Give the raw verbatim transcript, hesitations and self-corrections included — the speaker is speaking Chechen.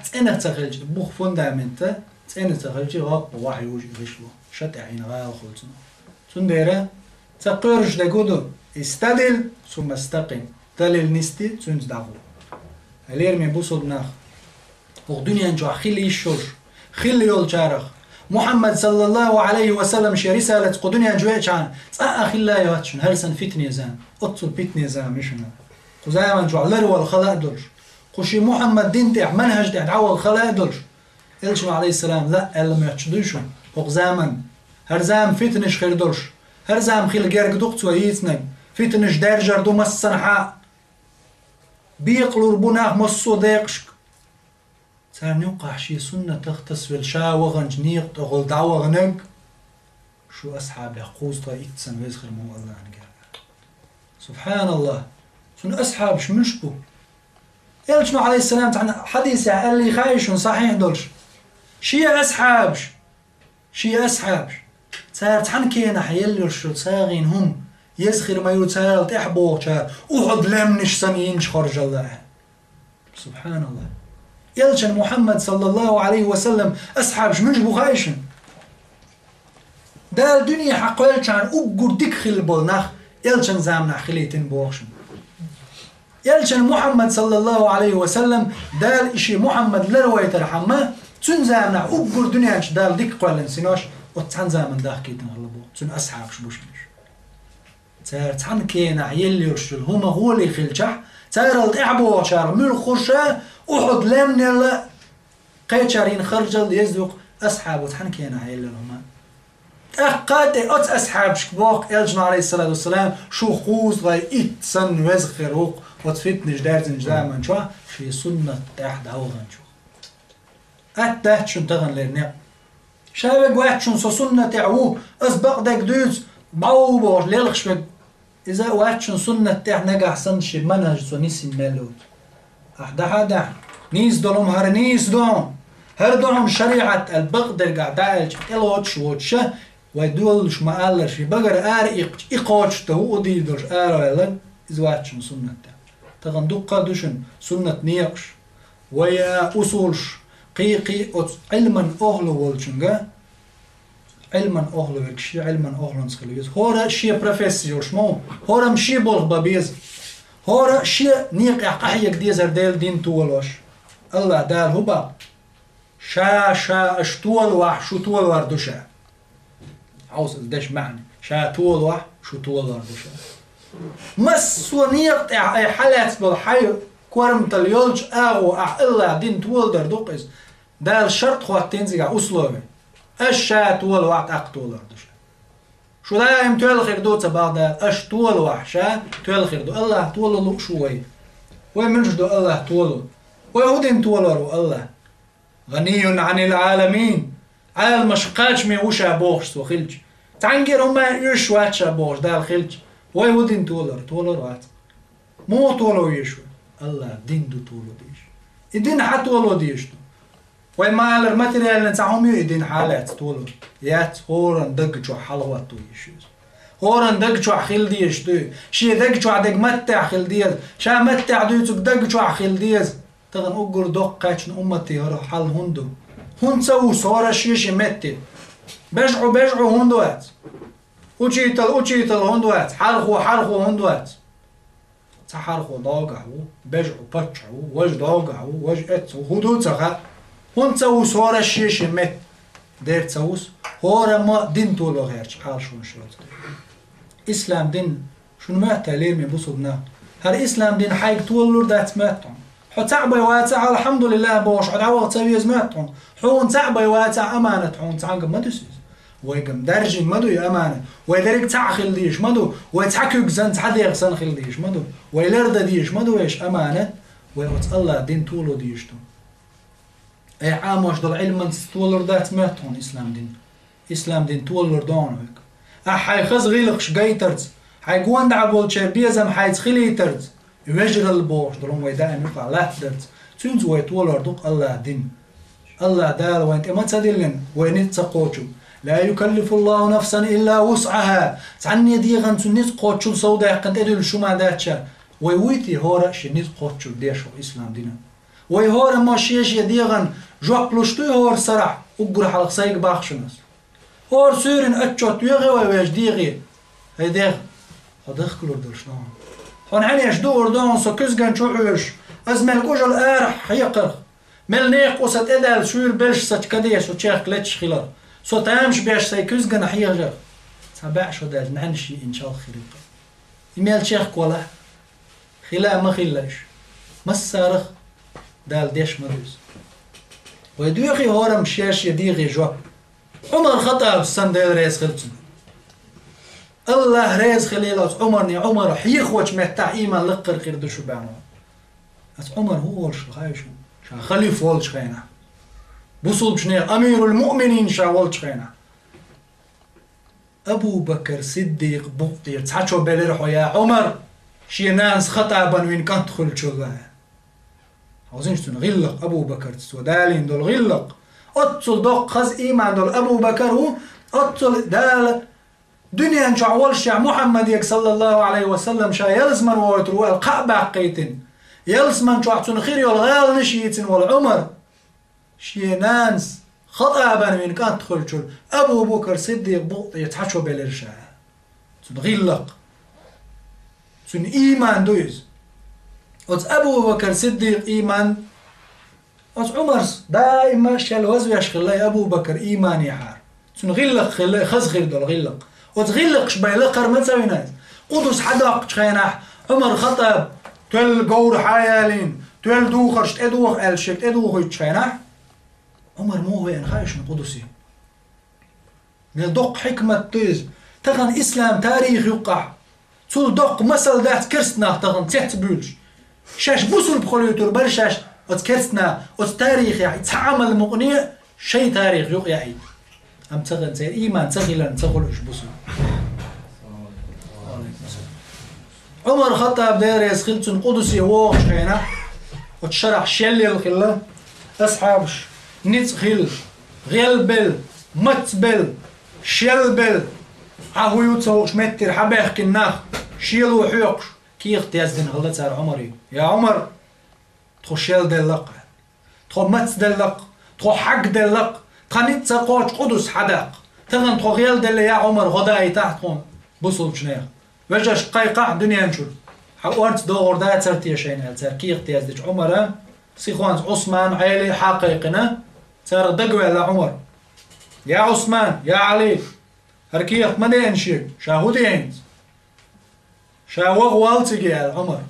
цӀена ца хилча, бух фундамента цӀена ца хилча, гӀаппа вахьа южа гӀишло. Ша тӀехьийна гӀала хуьлу цунах. Цундела ца кхоьруш дерг хӀун ду? Истадил, сумма стакъим. Далил нисди, цуьнца дӀагӀо. Лераме бусулба нах. ХӀокху дуьнен чохь хила йиш йолуш, хилла йолчарах, Мухьаммад саллаллаху Ӏалайхи ва саллам шен рисалатца кху дуьнен чу веачхьана, цкъа а хилла йоццушна хӀара санна фитне зама, оццул питне зама ю шуна. Кху заман чохь ларвала хала а долуш, кху шен Мухьаммад дин тӀехь, манхаж тӀехь дӀавала хала а долуш, Элчано, Ӏалайхиссалам, лаа аьлла моьттуш дуй шуна хӀокху заман? ХӀара зама фитнаш хир долуш, хӀара зама хила герга ду-кх цо йийцинарг, фитнаш даьржар ду массанхьа а, бекъалур бу нах массо а декъашка. Царна юккъахь шен суннатах тасавелла ша ваханчу некъа тӀехула дӀаваханарг, шу асхьабех кхузткъе итт санна веза хир ма ву Аллахьан гергахь. СубхьаналлахӀ! Цуьнан асхьабаш муьлш бу? Элчано, Ӏалайхиссалам, цхьана хьадисехь аьллий хаьий шуна, сахьихь долуш? Шен асхьабаш! Шен асхьабаш! Цара цхьана кенахь елла йолуш йолу сагӀина хӀума еза хир ма ю царал тӀаьхьа бохучара, Ухьуд лаьмнаш санна йинчу хоржалла аьлла. СубхьаналлахӀ! Элчан Мухьаммад саллаллаху Ӏалайхи ва саллам асхьабаш муьлш бу хаьий шуна? Дала дуьне хьакхоьллинчхьана уггар дика хилла болу нах Элчан заманахь хилийтина боху шуна. Элчан Мухьаммад саллаллаху Ӏалайхи ва саллам, Дала и шен Мухьаммад ларвайтархьама, цуьнан заманахь уггар дуьнен чу Дала дика кхоьллина синош оцу цхьана заман дахкийтина хилла боху, цуьнан асхьабаш бу шуна уьш. Цара цхьана кенахь елла йолуш йолу хӀума гӀоле хилчахь, царал тӀаьхьа бохучарах муьлха хуьлуш а, Ухьуд лаьмнел а, кхечара йина харжалла еза ю-кх асхьабо цхьана кенахь елла йолу хӀума. ТӀаккха а тӀе оцу асхьабашка боху Элчано, Ӏалайхиссалату вассалам, шу кхузткъе итт санна веза хир ву-кх оцу фитнаш даьрзинчу заман чохь шен суннат тӀехь дӀаваханчух. Атта дац шуна тахана лерина некъ. Ша верг вац шуна, со суннатехь ву, ас бакъдерг дуьйцу, бӀов бохуш лелхаш верг. Иза а вац шуна суннат тӀехь нагахь санна шен манхаж цо нисйина мел ву. Ахь дахьа а дахьа, нийса долу хӀума хӀара нийса ду хьуна, хӀара ду хьуна шариӀат аьлла бакъдерг ахь дӀааьлча, тӀелоцуш воцуш а, вай долуш ма-аллара шен багара ара иккхича, и кхочушдан хӀу а дийр долуш араваьлларг, иза вац шуна суннат тӀехь. Тахана дуккха а ду шуна суннат некъаш. Вай а усулаш, кхин-кхин оцу Ӏилман охӀла волчуьнга, Ӏилман охӀла верг шен Ӏилман охӀланца хила веза. ХӀора а шен профессия йолуш ма ву, хӀора-м шен болх бан беза. ХӀора а шен некъехь къахьега дезара Делан дин толош. Аллах Дала хӀун боху? Ша, ша аша толавахь, шу толор ду ша. Хьовса деш маьхьна, ша толавахь, шу толор ду ша. Массо а некъа тӀехь ай хьалаьцна болу хьайн корматалла йолчу агӀо ахь Аллах дин толадар ду-кх иза. Дала шарт хӀоттийна цигахь, условие. Аша ша толавахь, тӀаккха толор ду ша. Шу даим тоьлла хир ду ца боху Дала, аша толавахь ша тоьлла хир ду. Аллах толалу шу вай. Вай муьлш ду Аллах толу? Вай хӀун дина толор ву Аллах? ГӀанийюн Ӏанил Ӏаламийн. Ӏаламаш кхачаме ву ша бохуш цо хилча. Цхьаьнгара хӀума а оьшуш вац ша бохуш Дала хилча. Вай хӀун дина толор? Толор вац. Муха толо везаш ву? Аллах дин ду толо дезаш. И дин хьан толо дезаш ду? Вай ма-аллара, материальный цхьа хӀума ю и дин хьалаьцна толо? Яц, хӀоранна даг чохь хьалахӀотто езаш ю иза. ХӀоранна даг чохь хила дезаш ду. Шен даг чохь дерг маттехь хила деза. Ша маттехь дуьйцург даг чохь хила деза. Тахана уггар доккха кхаьчна уммате хӀара хьал хӀунда ду? ХӀунда ца ву хӀора шен-шен метте? БежӀу, бежӀу хӀунда вац? Учитал, учитал хӀунда вац? Хьархо, хьархо хӀунда вац? Цхьа хьархо догахь ву, бежӀу паччахь ву, важа догахь ву, важа эцца ву, хӀун ду ца хаьа? ХӀунда ца ву хӀора шен-шен метте? Дера ца ву, хӀора ма дин толо гӀерташ Ӏалашонаш йоцу. Ислам дин шуна моьтту, лераме бусулба нах? ХӀара ислам дин хьайга толалур дац моьтту хьуна? Хьо цхьаъ бен вацахь, алхьамдулиллахӀ бохуш, хьо дӀаваха ца веза моьтту хьуна? Хьуна цхьаъ бен вацахь, аманат хьуна цхьаьнгга ма дуьсу иза. Вайга-м даьржина ма ду и аманат. Вай дерриг цхьаъ хила дезаш ма ду. Вай цхьа куьг санна, цхьа дегӀ санна хила дезаш ма ду. Вай лардан дезаш ма ду вешан аманат. Вай оцу Аллах дин толо дезаш ду. Айхьа Ӏамош долу Ӏилманца толалур дац моьтту хьуна ислам дин? Ислам дин толалур ду хьуна вайга? Ахьа хьайн хаза гӀиллакхаш гайтарца, хьайн гондӀа болчеран безам хьайца хилийтарца, вежаралла бохуш долу хӀума вай даим юкъахь латтадарца, цуьнца вай толор ду-кх Аллах дин. Аллах Дала вайна тӀе ма ца диллина, вай ницкъ ца кхочу. «Ла юкаллифуллаху нафсан илла вусӀаха». Цхьанне дегӀан цу ницкъ кхоччул сов даьккхина тӀедуьллуш хӀума дац ша. Вай вуй те хӀора а шен ницкъ кхоччург деш хӀокху ислам динан? Вай хӀораммо шен-шен дегӀан жоп луш дуй хӀора сарахь, уггар хьалха сайга боху шуна ас. ХӀора суьйрана отчёт йоьхий вай вешан дегӀе? ХӀай дегӀ, хьо дахкалур долуш ду хьуна. Хьуна хьенеш дуур ду хьуна со куьзгана чу хьоьжуш, ас мел кӀужал арахь хьекхарх, мел некха къу сан тӀедаьлла шуьйра белш сачу каде со чехка леташ хиларх, со тамаш беш сайн куьзгана хьежарх. Цхьа бӀе шо даьлча, нӀаьнаш йиъинчалх хир ю-кх. И мел чехка валахь, хила а ма хилла уьш. Массарах Дала деш ма ду иза. Вай доьхий хӀораммо шен-шен дегӀе жоп? Ӏумар Хаттаб санна, Дела реза хила цунна. АллахӀ реза хилийла оцу Ӏумарна, Ӏумар хьехочу меттехь ийман лакхара хир ду шу баьхна. Аса Ӏумар хӀун волуш хаьий шуна? Ша халифа волчу хенахь. Бусулбачу нехан амирул-муъминин ша волчу хенахь. Абу-Бакар Сиддикъ букъ тӀера цхьа чо белира хьо, я Ӏумар, шен нанас Хаттабан вина кӀант хуьлучул. Хьовзийша цуьнан гӀиллакх Абу-Бакарца, цо далийна долу гӀиллакх. Оццул доккха хаза ийман долу Абу-Бакар ву, оццул Дала дуьнен чохь волушехь Мухьаммаде, саллаллаху Ӏалайхи ва саллам, ша ялсамане воуьйтур ву аьлла, кхаъ баккхийтина. Ялсаман чохь цунна хир йолу гӀаланаш йийцина волу Ӏумар. Шен нанас Хаттабан вина кӀант хуьлучул Абу-Бакар Сиддикъ букъ тӀера цхьа чо белира ша. Цуьнан гӀиллакх. Цуьнан ийман ду иза. Оцу Абу-Бакар Сиддикъ ийман, оцу Ӏумарс даима шел вазвеш хилла и Абу-Бакар ийманехьара. Цуьнан гӀиллакх хилла и хаза хир долу гӀиллакх. Оцу гӀиллакхаш бен лакхара ма ца вина иза. Къудус хьадоккхучу хенахь Ӏумар Хаттаб тоьлла говр хьаялийна, тоьлла духарш тӀедуха аьлла шега тӀедухуьйтучу хенахь, Ӏумар муха веана хаьий шуна Къудусе? Мел доккха хьикмат ду иза. Тахана ислам тарих юккъахь цул доккха масал дац керста нах тахана цецбуьйлуш. Шаьш бусулба хуьлуьйтур бара шаьш оцу керста наха, оцу тарихехь цхьа Ӏамал мукъане а шайн тарих юкъаяийта. Амма ца хилла церан ийман ца хиларна ца хуьлу уьш бусулба. Ӏумар Хаттаб, Дела реза хила цунна, Къудусе вогӀучу хенахь, оцу шарахь шелъелла хилла асхьабаш, ницкъ хилла, гӀелбелла, мацбелла, шелбелла, хьан хӀун ю ца хууш меттера хьабаьхкина нах, шело хьоькхуш, кехат яздина хилла цара Ӏумаре: «Я Ӏумар, тхо шелделла-кх, тхо мацделла-кх, тхо хьагделла-кх, тхан ницкъ ца кхочу Къудус хьадаккха. Тахана тхо гӀелделла, я Ӏумар, гӀо даийтахьа тхуна бусулбачу нехан. Вежаршка кхайкхахьа дуьнен чуьра. Хьан орца догӀур дацара те шайна?» — аьлла, цара кехат яздича, Ӏумара сихонца Ӏусман, Ӏели хьакхайкхина, царах дагаваьлла Ӏумар: «Я Ӏусман, я Ӏали, хӀара кехат ма деана шега, ша хӀун де хӀинца? Ша ваха воллу цига», — аьлла Ӏумара.